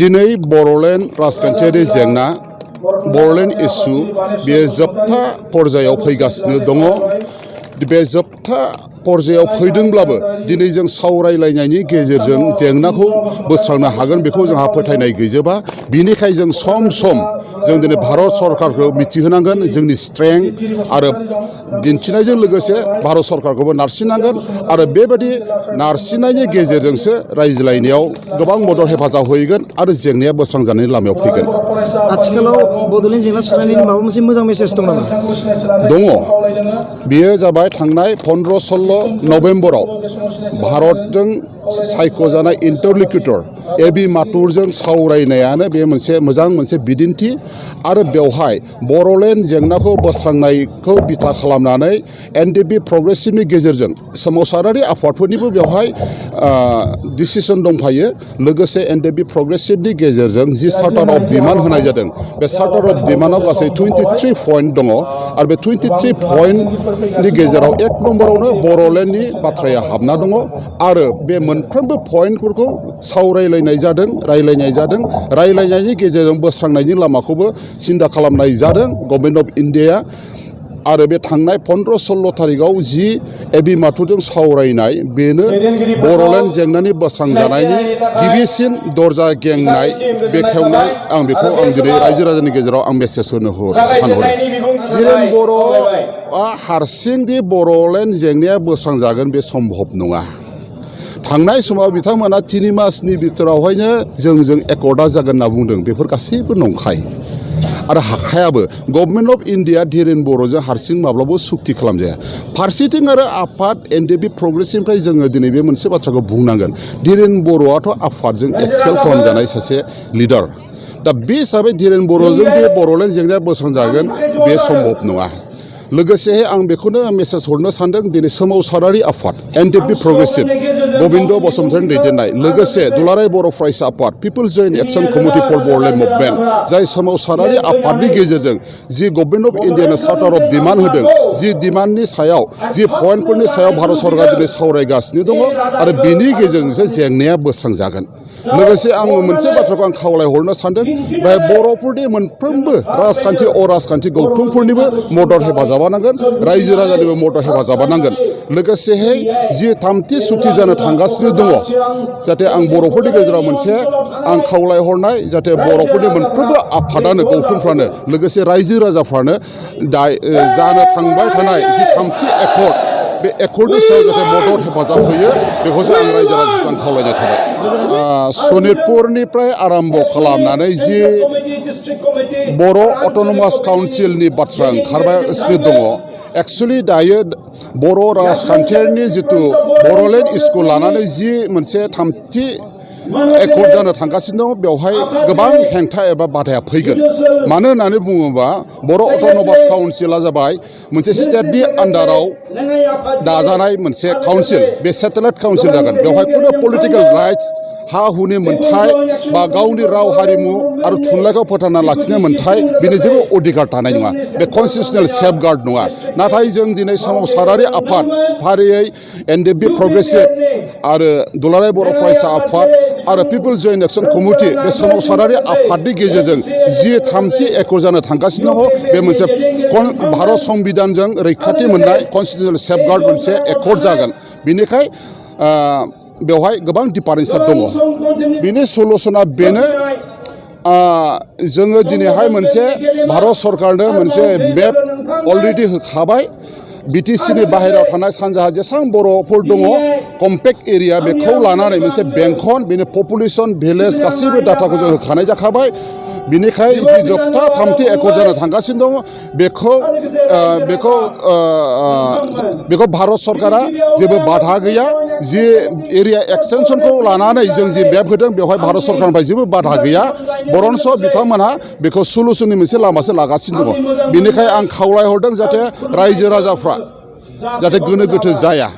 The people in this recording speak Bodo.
दिनै बर'लेण्ड राजखान्थियारि जेंना बर'लेण्ड इस्यु बेयो जोबथा पर्यायाव फैगासिनो दङ। बे जोबथा पर्यायाव फैदोंब्लाबो दिनै जों सावरायलायनायनि गेजेरजों जेंनाखौ बोस्रांनो हागोन बेखौ जोंहा फोथायनाय गैजोबा। बिनिखायनो जों सम सम जों दिनै भारत सरकारखौ मिथिहोनांगोन जोंनि स्ट्रेंथ आरो दिन्थिनायजों लोगोसे भारत सरकारखौबो नारसिननांगोन आरो बेबायदि नारसिननायनि गेजेरजोंसो रायज्लायनायाव गोबां मदद हेफाजाब होगोन आरो जेंनाया बोस्रांजानायनि लामायाव फैगोन। आथिखालाव बड'लेण्ड जेंना सुस्रांनायनि माबा मोनसे मोजां मेसेज दं नामा? दङ। बेयो जाबाय थांनाय 15-16 नभेम्बराव भारतजों सायख'जानाय इन्टारल'किउटर ए.बि. माथुरजों सावरायनायानो बे मोनसे बिदिन्थि आरो बेवहाय बर'लेण्ड जेंनाखौ बोस्रांनायखौ बिथा खालामनानै एन.डि.पि. प्रग्रेसिभनि गेजेरजों सोमावसारारि आफादफोरनिबो बेवहाय डिसिसन दंफायो। लोगोसे एन.डि.पि. प्रग्रेसिभनि गेजेरजों जि चार्टार अफ डिमान्ड होनाय जादों बे चार्टार अफ डिमान्डआव गासै 23 पइन्ट दङ आरो बे 23 पइन्टनि गेजेराव 1 नम्बरावनो बर'लेण्डनि बाथ्राया हाबना दङ आरो बे मोनफ्रोमबो पइन्टफोरखौ सावरायलायनाय जादों, रायलायनाय जादों। रायलायनायनि गेजेरजों बोस्रांनायनि लामाखौबो सिन्था खालामनाय जादों गभर्नमेन्ट अफ इन्डिया। आरो बे थांनाय 15-16 थारिखआव जि ए.बि. माथुरजों सावरायनाय बेनो बर'लेण्ड जेंनानि बोस्रांजानायनि गिबिसिन दरजा गेंनाय बेखेवनाय बेखौ दिनै रायजो राजानि गेजेराव मेसेज होनो सानहरो। धीरेन बर'आ हारसिंदि बर'लेण्ड जेंनाया बोस्रांजागोन बे सम्भब नङा। थांनाय समाव बिथांमोना 3 मासनि बिथोरावहायनो जोंजों एकर्डा जागोन होनना बुंदों। बेफोर गासैबो नंखाय आरो हाखायाबो। गभर्नमेन्ट अफ इन्डिया धीरेन बर'जों हारसिं माब्लाबाबो सुक्ति खालामजाया। फारसेथिं आरो आफाद एन.डि.पि. प्रग्रेसिभनिफ्राय जोङो दिनै बे मोनसे बाथ्राखौ बुंनांगोन। धीरेन बर'आथ' आफादजों एक्सपेल खालामजानाय सासे लिडार। दा बे हिसाबै धीरेन बर'जों बे बर'लेण्ड जेंनाया बोस्रांजागोन बे सम्भब नङा। लोगोसे आं बेखौनो मेसेज हरनो सानदों दिनै सोमावसारारि आफाद एन.डि.पि. प्रग्रेसिभ गबिन्द बसुमतारिनि दैदेननाय लोगोसे दुलाराय बर' फरायसा आफाद people's joint action committee for Bodoland movement जाय सोमावसारारि आफादनि गेजेरजों जि गभर्नमेन्ट अफ इन्डियानो चार्टार अफ डिमान्ड होदों जि डिमान्डनि सायाव जि पइन्टफोरनि सायाव भारत सरकारा दिनै सावरायगासिनो दङ आरो बिनि गेजेरजोंसो जेंनाया बोस्रांजागोन। लोगोसे आं मोनसे बाथ्राखौ खावलायहरनो सानदों बे बर'फोरनि मोनफ्रोमबो राजखान्थि अराजखान्थि गौथुमफोरनिबो मदद हेफाजाब नांगोन, रायजो राजानिबो मदद हेफाजाब नांगोन। लोगोसेहाय जि 3थि सुक्ति जानो थांगासिनो दङ जाहाथे आं बर'फोरनि गेजेराव मोनसे खावलायहरनाय जाहाथे बर'फोरनि मोनफ्रोमबो आफादानो गौथुमफ्रानो लोगोसे रायजो राजाफ्रानो जानो थांबाय थानाय जि 3थि एकर्ड बे एकर्डनि सायाव जाहाथे मदद हेफाजाब होयो बेखौसो आं रायजो राजाफोरखौ खावलायनाय थाबाय। सनितपुरनिफ्राय आरम्भ खालामनानै जि बर' अट'नमास काउन्सिलनि बाथ्रा ओंखारगासिनो दङ। एक्सुवेलि दायो बर' राजखान्थियारिनि जिथु बर'लेण्ड इस्युखौ लानानै जि मोनसे 3थि एकर्ड जानो थांगासिनो दङ बेवहाय गोबां हेंथा एबा बाधाया फैगोन। मानो होननानै बुङोबा बर' अट'नमास काउन्सिला जाबाय मोनसे स्टेटनि आन्डाराव दाजानाय मोनसे काउन्सिल। बे सेटेलाइट काउन्सिल जागोन। बेवहाय खुनु पलिटिकेल राइट्स हा हुनि मोन्थाय बा गावनि राव हारिमु आरो थुनलाइखौ फोथांना लाखिनो मोन्थाय बिनि जेबो अधिकार थानाय नङा। बे कनस्टिटिउसनेल सेफगार्ड नङा। नाथाय जों दिनै सोमावसारारि आफाद फारियै एन.डि.पि. प्रग्रेसिभ आरो दुलाराय बर' फरायसा आफाद आरो पिपल्स जयेन्ट एक्सन कमिटि बे सोमावसारारि आफादनि गेजेरजों जि 3थि एकर्ड जानो थांगासिनो दङ बे मोनसे भारत संबिधानजों रैखाथि मोननाय कनस्टिटिउसनेल सेफगार्ड मोनसे एकर्ड जागोन। बिनिखाय बेवहाय गोबां डिफारेन्सआ दङ। बिनि सलुसना बेनो जोङो दिनैहाय मोनसे भारत सरकारनो मोनसे मेप अलरेडि होखाबाय। BTCनि बाहेरायाव थानाय सानजाहा जेसेबां बर'फोर दङ कम्पेक्ट एरिया बेखौ लानानै मोनसे बेंखन बेनि पपुलेसन भिलेज गासैबो डाटाखौ जों होखानाय जाखाबाय। बिनिखाय जि जोबथा 3थि एकर्ड जानो थांगासिनो दङ बेखौ भारत सरकारा जेबो बाधा गैया। जि एरिया एक्सटेनसनखौ लानानै जों जि मेप होदों बेवहाय भारत सरकारनिफ्राय जेबो बाधा गैया। बरन्स बिथांमोनहा बेखौ सलुसननि मोनसे लामासो लागासिनो दङ। बिनिखाय आं खावलायहरदों जाहाथे रायजो राजाफ्रा जाहाथे गोनो गोथो जाया।